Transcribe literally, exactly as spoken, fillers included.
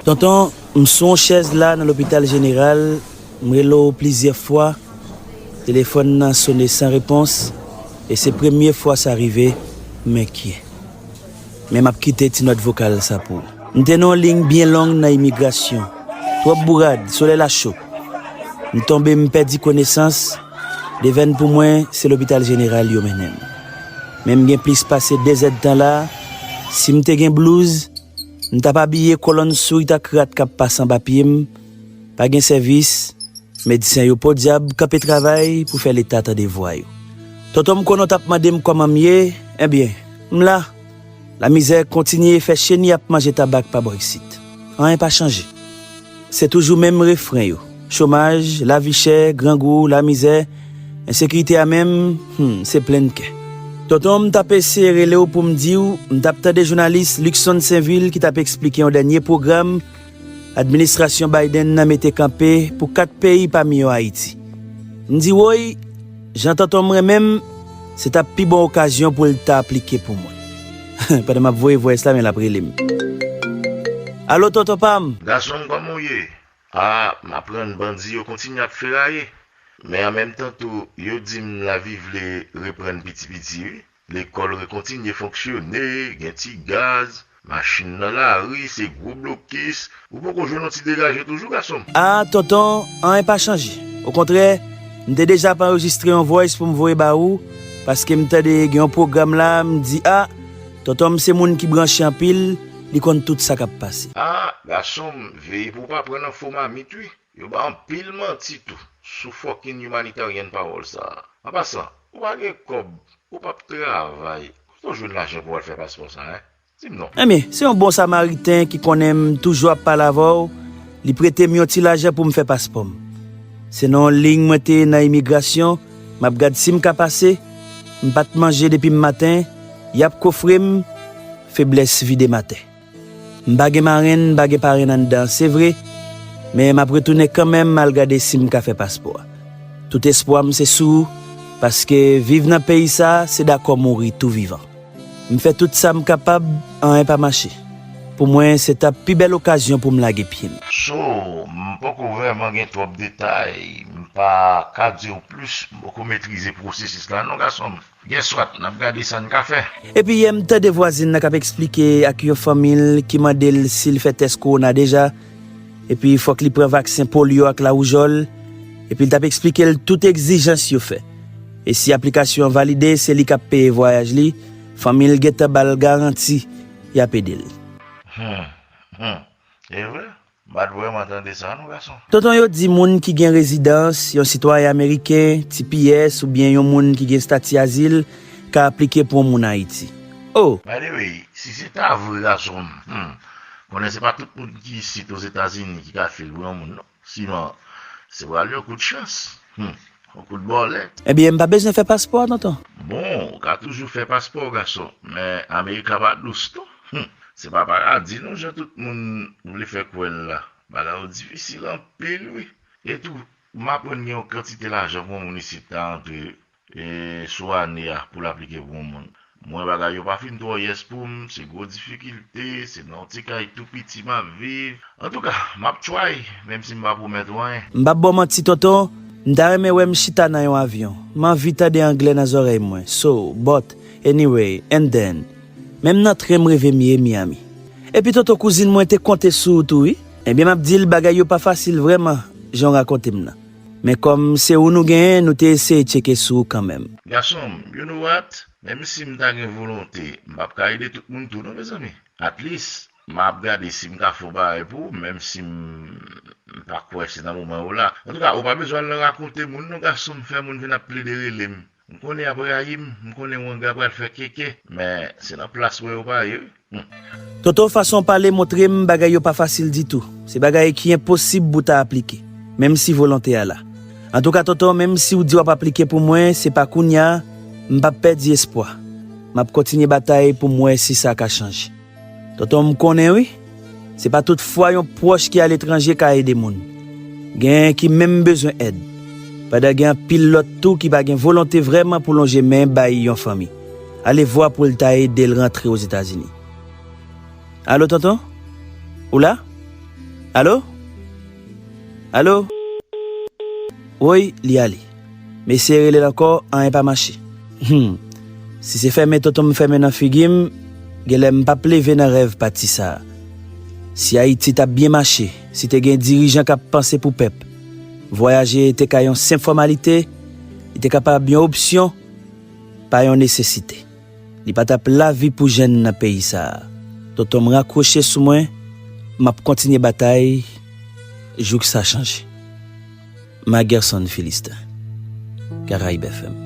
Tonton, m sou yon chèz la nan lopital jeneral, m rele w plizyè fwa, telefòn nan sone san repons, e se premye fwa sa rive, m enkyè. Men m ap kite ti nòt vokal sa pou ou. M te nan yon liy byen long nan imigrasyon. Twòp bourad, solèy la cho. M tonbe, m pèdi konesans. Devèn pou mwen, se lopital jeneral yo mennen m. Men m gen plis pase de zèdtan la. Si m te gen blouz, m t ap abiye kolonn sourit ak rat k ap pase anba pye m. Pa gen sèvis. Medsen yo podyab kanpe travay pou fè Leta tande vwa yo. Tonton m konnen w t ap mande m kòman m ye, ebyen, m la. Lamizè kontinye fè cheni ap manje tabak pa bò isit. Anyen pa chanje. Se toujou menm refren yo. Chomaj, lavi chè, grangou, lamizè, ensekirite a menm, hmm, se plenn kè. Tonton, m t ap eseye rele w pou m di w, m t ap tande jounalis Luckson Sainvil ki t ap eksplike yon dènye pwogram administrasyon Biden nan mete kanpe pou kat peyi pami yo Ayiti. M di, woy, jan tonton m renmen m, se t ap pi bon okazyon pou l ta aplike pou mwen. Pandan m ap voye voice la, men l ap rele m. Alo, tonton pa m! Gason m, kòman w ye? A, m aprann bandi yo kontinye ap feraye. Men an menm tan tou, yo di m lavi vle reprann piti piti, wi. Lekòl rekontinye fonksyone, gen ti gaz, machin nan lari, se gwo blokis. Ou poko jwenn yon ti degaje toujou, gason m? A, tonton, anyen pa chanje. Okontrè, m te deja ap anrejistre yon voice pou m voye ba ou, paske m tande gen yon pwogram la, m di, a, tonton m se moun ki branche anpil, li konn tout sa k ap pase. A, gason m, veye pou w pa pran nan fo mamit, wi. Yo bay anpil manti tou sou fucking humanitarian pawòl sa a. An pasan, ou pa gen kòb, ou p ap travay. Kote w jwenn lajan pou w al fè paspò sa a, en? Di m non. Ebyen, se yon bon samariten ki konnen m toujou ap pale avè w, li prete m yon ti lajan pou m fè paspò m. Se nan yon liy mwen te ye nan imigrasyon, m ap gad si m ka pase, m pa t manje depi m maten, y ap kofre m, feblès vide m atè. M pa gen marenn, m pa gen parenn anndan, se vre, men m ap retounen kanmenm al gade si m ka fè paspò a. Tout espwa m se sou ou, paske viv nan peyi sa a, se dakò mouri tou vivan. M fè tout sa m kapab, anyen pa mache. Pou mwen, se t ap pi bèl okazyon pou m lage pye m. So, m poko vrèman gen twòp detay, m pa ka di w plis, m poko metrize pwosesis la non, gason m. Gen swat, n ap gade sa n ka fè. Epi yè m tande vwazin nan k ap eksplike ak yon fanmi l ki mande l si l fè tès kowona deja. Epi fòk li pran vaksen polyo ak lawoujòl. Epi l t ap eksplike l tout egzijans yo fè. E si aplikasyon an valide, se li k ap peye vwayaj li. Fanmi l gentan ba l garanti y ap ede l. Hmm, hmm. E vre? M pa t vrèman tande sa non, gason. Tonton, yo di moun ki gen rezidans, yon sitwayen ameriken, T P S oubyen yon moun ki gen estati azil ka aplike pou yon moun Ayiti. Oh! By the way, si se ta vre, gason m, hmm, konnen se pa tout moun ki isit Ozetazini ki ka fil pou yon moun non. Sinon, se pral yon kout chans. Hmm. Yon kout bòlèt. Ebyen, m pa bezwen fè paspò a, tonton. Bon, ou ka toujou fè paspò, gason, men Amerika pa dous non. Hmm. Se pa paradi non, jan tout moun vle fè kwè l la. Bagay yo difisil anpil, wi. E tou, m aprann gen yon kantite lajan pou yon moun isit ta antre, e, sou ane a pou l aplike pou yon moun. Mwen, bagay yo pa fin twò yès pou m, se gwo difikilte, se nan yon ti kay tou piti m ap viv. Antouka, m ap try, menm si m pa pwomèt ou anyen. M p ap ba w manti, tonton, m ta renmen wè m chita nan yon avyon. M anvi tande anglè nan zòrèy mwen. So, but, anyway, and then. Menm nan tren m reve m ye Miami. Epi tonton, kouzin mwen te konte sou ou tou, wi. Ebyen, m ap di l bagay yo pa fasil vrèman, jan w rakonte m nan. Men kòm se ou nou genyen, nou te eseye tcheke sou ou kanmenm. Gason m, you know what? Menm si m ta gen volonte, m p ap ka ede tout moun tou non, mezanmi. At least, m ap gade si m ka fè yon bagay pou ou, menm si m, m pa kwè se nan moman yo la. Antouka, ou pa bezwen al nan rakonte moun non, gason m, fè moun vin ap plede rele m. M konnen y ap rayi m, m konnen wanga pral fè keke, men se nan plas mwen yo pa ye, wi. Hmm. Tonton, fason w pale montre m bagay yo pa fasil ditou. Se bagay ki enposib pou w ta aplike, menm si volonte a la. Antouka, tonton, menm si w di w ap aplike pou mwen, se pa kounye a, m p ap pèdi espwa. M ap kontinye batay pou m wè si sa ka chanje. Tonton, m konnen wi, se pa tout fwa yon pwòch ki aletranje ka ede moun. Genyen ki menm bezwen èd. Pandan gen anpil lòt tou ki pa gen volonte vrèman pou lonje men bay yon fanmi. Alevwa pou l ta ede l rantre Ozetazini. Alo, tonton? Ou la? Alo? Alo? Woy, li ale. M eseye rele l ankò, anyen pa mache. Hum. Si se fèmen tonton m fèmen nan figi m, genlè m p ap leve nan rèv pati sa a. Si Ayiti t ap byen mache, si te gen dirijan k ap panse pou pèp, vwayaje te ka yon senp fòmalite, li te kapab yon opsyon, pa yon nesesite. Li pa t ap lavi pou jèn nan peyi sa a. Tonton m rakwoche sou mwen, m ap kontinye batay jouk sa chanje. Magerson Philistin, Caraïbes F M.